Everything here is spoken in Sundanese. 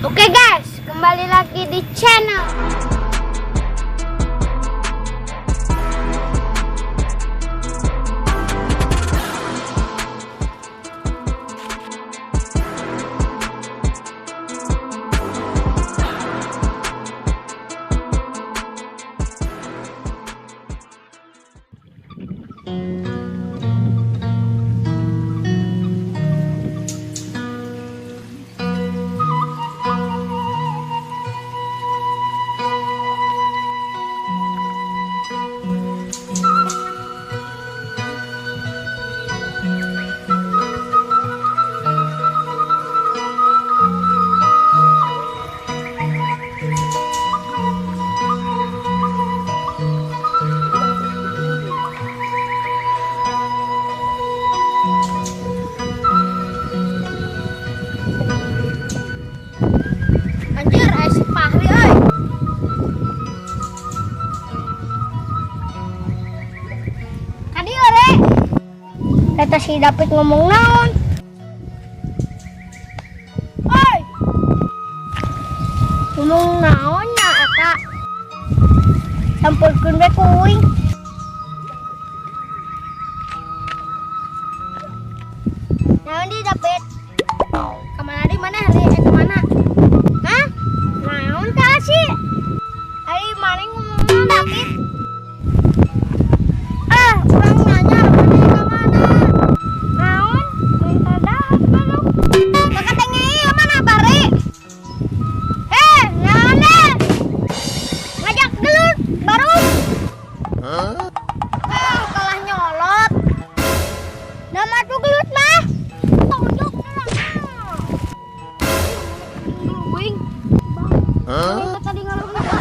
Oke guys, kembali lagi di channel. Anjir, aya si Fahri euy. Kadieu, Re. Eta si David ngomong naon? Oi. Ngomong naon nya eta? Sampurkeun we ku uing. Naon di David? Kamana di mana hari mana? Hah? Naon tah sih? Ari mana ngomong naon, David? Ah, urang nanya mana ka mana? Naon? Minta dahar baru. Kakatenge ieu mana bari? Eh, naon deh? Ngajak gelut baru. Ah, kalah nyolot. Nama tuh gelut mah. Tonjok lah. Wing. Kita tadi ngalung.